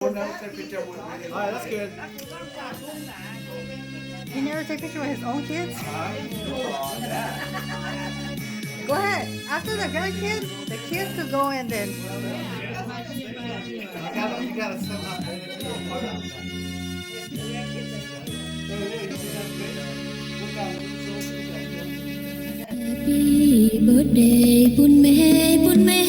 All right, that's good. He never take picture with his own kids? Go ahead. After the grandkids, the kids could go in then. You gotta, you gotta set up. Happy birthday bun meih, bun meih.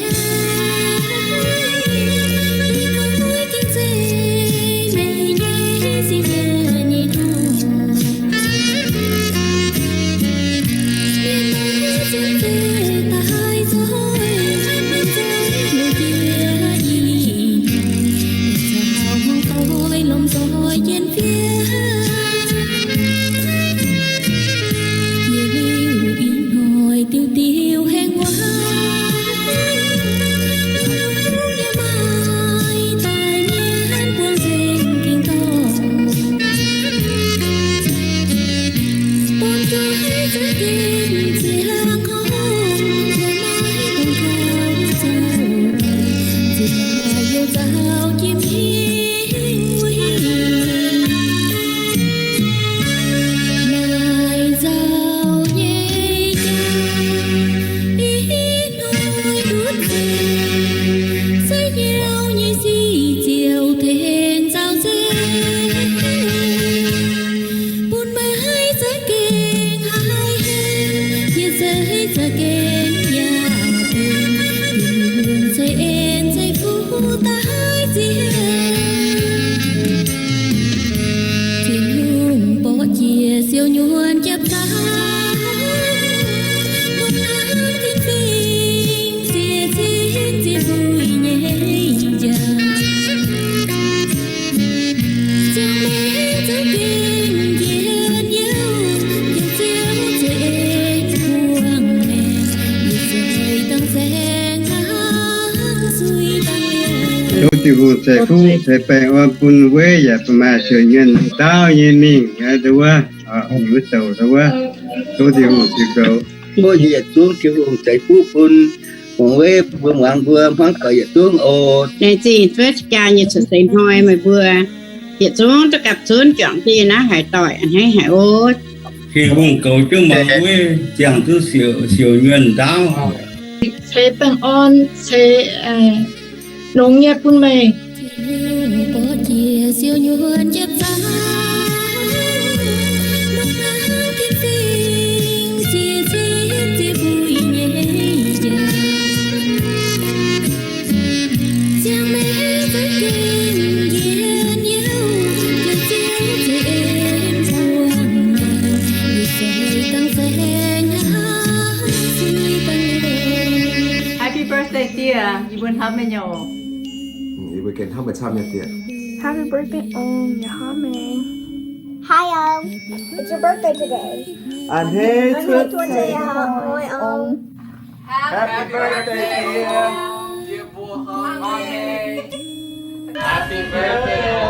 Tov Tin-Hungh ceix fuqv ceix baengh orn bun weic yaac bun maaih siouc nyuonh ndaauv nyei mingh, aa, wuov, aa, wuov douc, wuov. Tov Tin-Hungh ceix fuqv. Mbuo yietc zungv Tin-Hungh ceix fuqv bun muangx weic mbuo, muangx mbuo hmuangv doic yietc zungv oc. Laengz zingh Festival jaa nyei cuotv seix hnoi meih mbuo yietc zungv duqv gapv zunv juangc dieh naaiv haaix doic a'hneiv haic oc. Tin-Hungh goux jienv muangx weic ziangh duqv siouc, siouc nyuonh ndaauv. Ceix baengh orn, ceix, aa, longx nyei bun meih. Happy birthday, dear. Yie mbuo hnamv meih nyei oc. Yie mbuo gengh hnamv meih camv nyei, dear. Happy birthday, Ong. Yie hnamv meih. Hi, Ong. It's your birthday today. A'hneiv cuotv seix hnoi, Ong. Happy birthday, dear. Yie mbuo hnamv meih. Happy birthday, dear.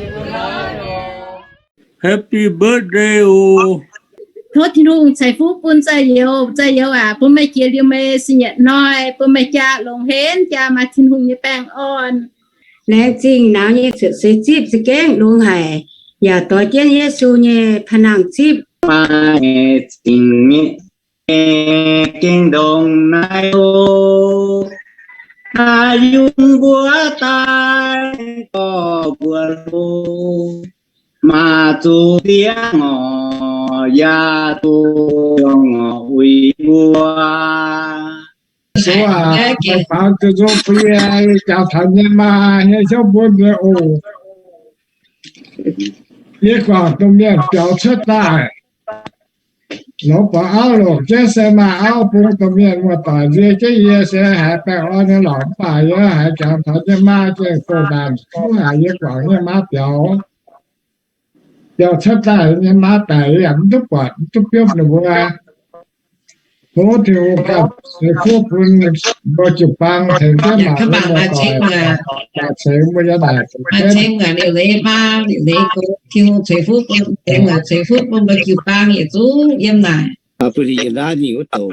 Yie mbuo hnamv meih oc. Happy birthday oc. Tov Tin-Hungh ceix fuqv bun Zai Youz. Zai Youz aac, bun meih jiex liuz meih singx nyeic hnoi, bun meih jaa longx henv, jaa maaih Tin-Hungh nyei baengh orn. Laengz zingh nauz nyei cuotv seix zipv za'gengh longx haic, yaac doix jienv Yesu nyei paa nangh zipv. Maaih zingh nyei gengh ndongc naaiv oc. Naaiv yungh mbuo daaih gorx mbuo loh, maaih zuqc diev ngorc, yaac zuqc ngorc uix mbuo. Sou aac, baaux nzung bun yie jangx taux nyei maa nyei hnyouv mbuo nyei oc. Yie guangc domh mienh biaux cuotv daaih, lorz buatc auv longc jienv se maaih auv bun domh mienh muoz-doic nzie jienv yie se haiz baengh orn nyei lorqc. Mv baac yie haiz jangx taux nyei maa gengh doh naanc, mv haiz yie guangc nyei maa biaux. Biaux cuotv daaih nyei maa daic, yie yaac mv duqv buatc, mv duqv biopv ninh mbuo. Tov Tin-Hungh ganh ceix fuqv bun mbuo jiu-baang tengx jienv maaih muoz-doic, ceix mbuo yiem naaic. Ceix muoc liuc leiz maa, liuc leiz gox, Tin-Hungh ceix fuqv bun, ceix muoc ceix fuqv bun mbuo jiu-baang yietc zungv yiem naaic. Bun ninh yiem naaiv mingh wuov douc,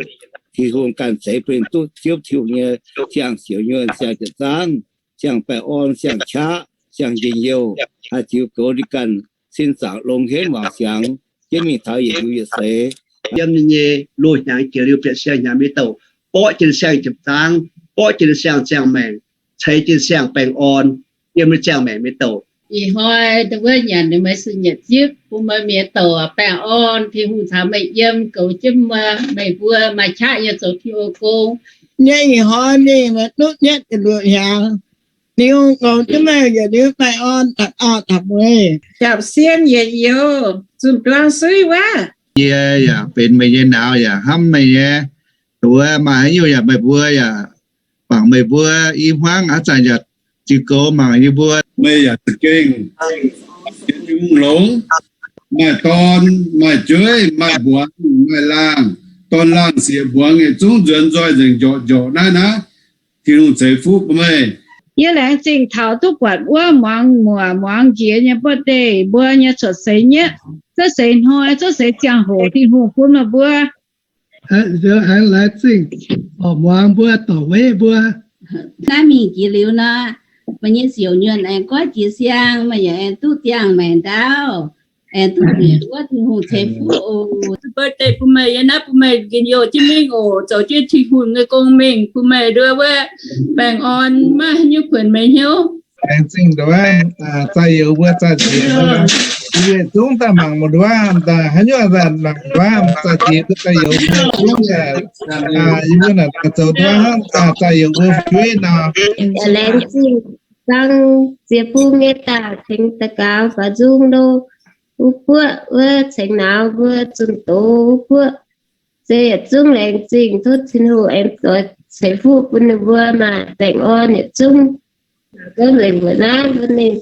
Tin-Hungh ganh ceix bun ninh duqv hiuv Tin-Hungh nyei siang-siouc nyuonh, siang-jiepc zaangv, siang-baengh orn, siang-qaqv, ziangh njien-youh, haih ziux goux ninh ganh sin zaangc longx henv wangc siangx, jienv mingh taux yietc liuz yietc seix. Yiem ninh nyei loz-hnyangx jiex liuz bieqc siang-hnyangx mienh douc, borqv jienv siang-ziepc zaangv, borqv jienv siang-ziangh maengc, ceix jienv siang baengh orn yiem ziangh maengc mienh douc. Ih hnoi ndau wuov nyanc meih sueih nyanc zipv bun meih mienh douc baengh orn, Tin-Hungh caux meih yiem, goux jienv meih mbuo maaih qaqv nyei zoux Tin-Hungh gong. Nyei ih hnoi mingh meih duqv nyietv yietc luoqc hnyangx, Tin-Hungh goux jienv meih yietc liuz baengh orn taux daauh taux mueiz. Jaapc sien yietc youz, zunh duang suiv wuov. Yie yaac benx meih nyei nauz yaac hnamv meih nyei. Wuov maaih haaix nyungc yaac meih mbuo yaac mangc meih mbuo i hmuangv aqv, zanc yaac ziux goux mangc yie mbuo. Meih yaac za'gengh sienx Tin-Hungh longx, maaih dorn, maaih jueiv, maaih mbuangz, maaih laangh, dorn-laangh sieqv mbuangz yietc zungv nzuonx nzoih nzengc njorqc njorqc naaiv naaiv. Tin-Hungh ceix fuqv bun meih. Yie laengz zingh taux duqv buatc wuov muangx muoc muangx njiec nyei birthday mbuo nyei cuotv seix nyieqv, cuotv seix hnoi, cuotv seix ziangh hoc Tin-Hungh bun meih mbuo. Aengx laengz zingh muangx mbuo dorc weiv mbuo. Naaiv mingh jiex liuz nor, meih nyei siouc nyuonh aengx goiv jiex siang, meih yaac aengx duqv ziangh maengc ndaauv, aengx duqv bieqc wuov Tin-Hungh ceix fuqv oc. Birthday bun meih, yie naaiv bun meih njien-youh jienv mingh oc, zoux jienv Tin-Hungh nyei gong mingh, bun meih nduov wuov baengh orn, maiv haaix nyungc kuonx meih hnyouv. Laengz zingh nduov, zaah youz mbuo zaah nziex, yie zungv daaih mangc mbuo nduov, haaix nyungc mangc nduov, zaah nziex mbuo zaah youz mbuo zungv, yie mbuo naaic zoux nduov hnangv, zaah youz mbuo fu'jueiv nor. Laengz zingh zangv ziex bung nyei daaih tengx daux gaux faaux nzung lo, wuov buoqv wuov cengx nauz mbuo zunh doz wuov buoqv. Se yietc zungv laengz zingh, tov Tin-Hungh aengx zoix ceix fuqv bun ninh mbuo maaih baengh orn yietc zungv. Gorngv nzengc mbuoqc naaiv mbuo ninh,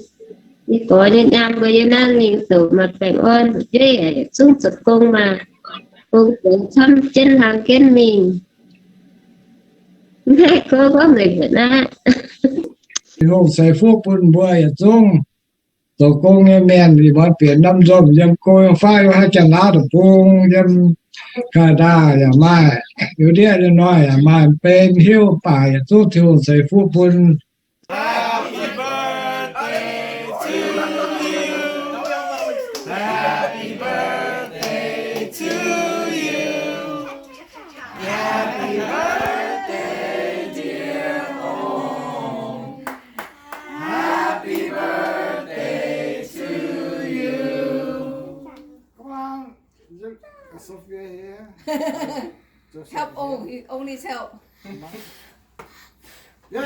yie gorx nyei nyaam mbuo yie naaiv ninh doqc maaih baengh orn, fu'jueiv yaac yietc zungv zoux gong maaih gong zoux camv jienv hlang jienv mingh. Mv haih gorngv, gorngv nzengc mbuoqc naaiv. Tin-Hungh ceix fuqv bun mbuo yietc zungv zoux gong nyei mienh, ih muonz bieqc norm nzomh yiem go yiem faix, haih Janx-Laauv deic-bung, yiem Canada yaac maaih, liuz ndiev liuz hnoi yaac maaih, benx hiuv baac yietc zungv Tin-Hungh ceix fuqv bun. Happy birthday to you. Come on, Sophia here. Help, oh, he only help. Yay!